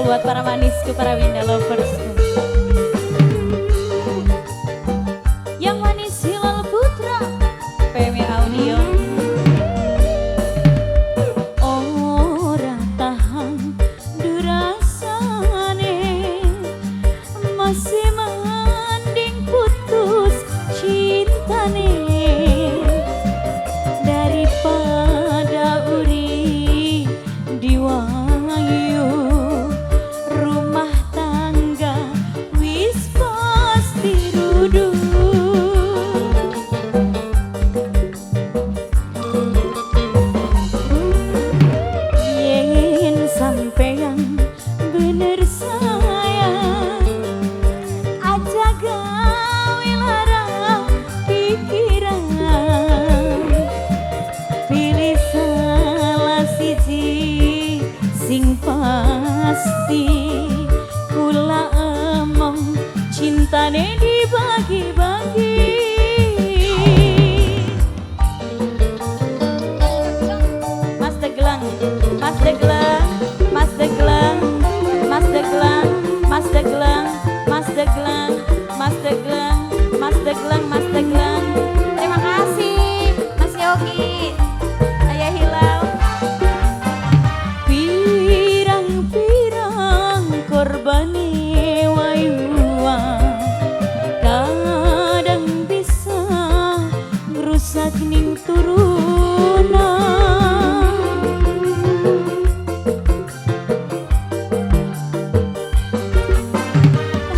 Buat para manisku, para Winda loversku. Yang manis Hilal Putra, PW Audio. Ora tahan durasane, masih mending putus cintane daripada urip diwayu rumah tangga wis pasti ruduh. Yen sampeyan bener sayang, aja gawe lara pikiran. Pilih salah siji sing pasti, kula emong cintane dibagi-bagi. Mas Deglang, Mas Deglang, Mas Deglang, Mas Deglang, Mas Deglang, Mas Deglang, Mas Deglang, Mas Deglang, Mas Deglang. Terima kasih Mas Yogi, Ayah Hilal. Pirang-pirang korbane wayuwa, kadang bisa ngrusak ning turunan.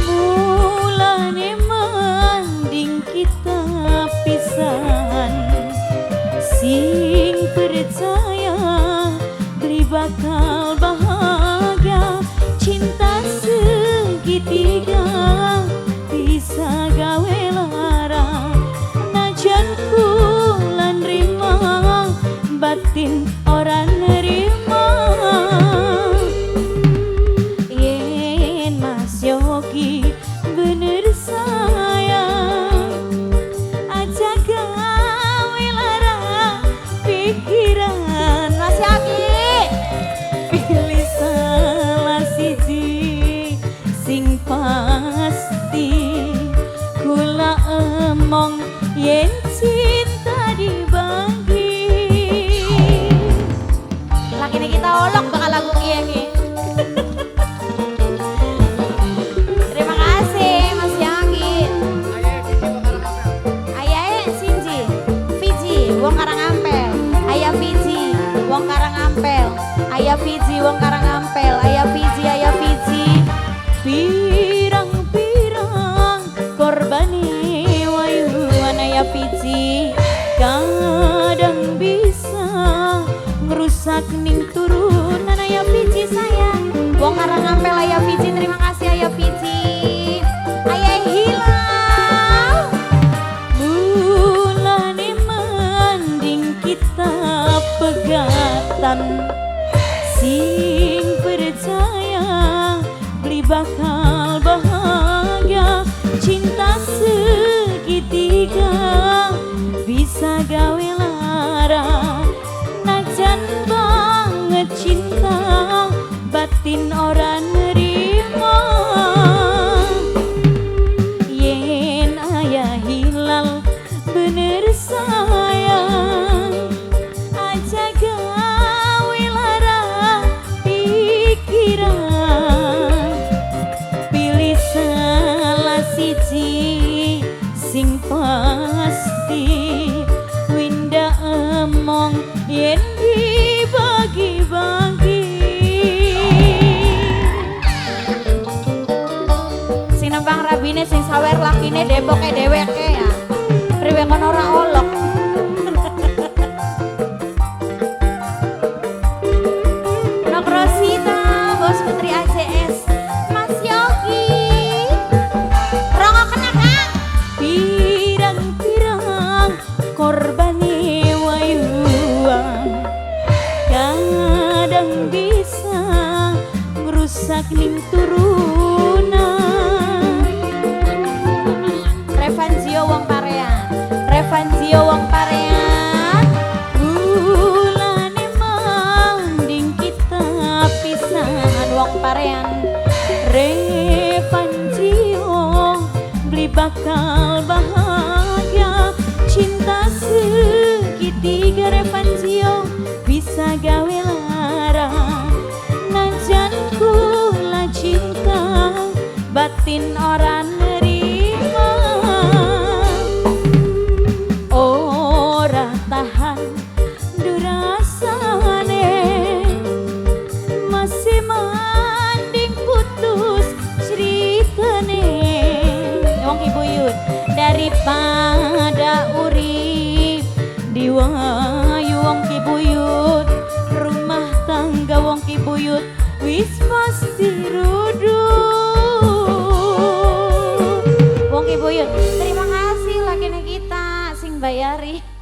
Mulane mending kita pisahan, sing percaya beli bakal bahagia. Cinta segitiga bisa gawe lara, najan kula nrima batin ora nerima. Yen Mas Yogi bener sayang, aja gawe lara pikiran. Mas Yogi, Pilih salah siji sing pasti, kula emong yen cinta dibagi. Laki kita olok bakal lagu kiye ki. Terima kasih Mas Yogi. Ayah Sinji, Fiji, wong Karangampel. Ayah Fiji, wong Karangampel. Ayah Fiji, wong Karangampel. Ayah Fiji, ayah Fiji. Pirang-pirang korbane wayuan ayah Fiji, kadang bisa ngrusak ning turunan. Ayah Fiji sayang, Wong Karangampel ayah Fiji, terima kasih ayah Fiji. Ayah Hilal. Mulane mending kita pegatan, sing percaya beli bakal bahagia. Cinta segitiga bisa gawe lara, najan banget cinta batin ora nerima. Yen ayah Hilal bener sayang, aja gawe lara pikiran. Pilih salah siji sing pasti, Winda emong yen dibagi-bagi. Sing nembang rabine sing sawer lakine depoke dheweke ya. Priwe kono ora olok. Nok Rosita, Bos Putri ACS, Mas Yogi. Rongok kena Kang. Pirang-pirang korbane wayuan, kadang bisa ngrusak ning turunan. Revanzio bisa gawe lara. Najan kula cinta, batin ora nerima. Ora tahan durasane, masih manding putus ceritane. Wong Kibuyut, daripada urip diwayu wong Kibuyut, rumah tangga wong Kibuyut wis pasti ruduh. Wong Kibuyut, Terima kasih laki kita sing bayari.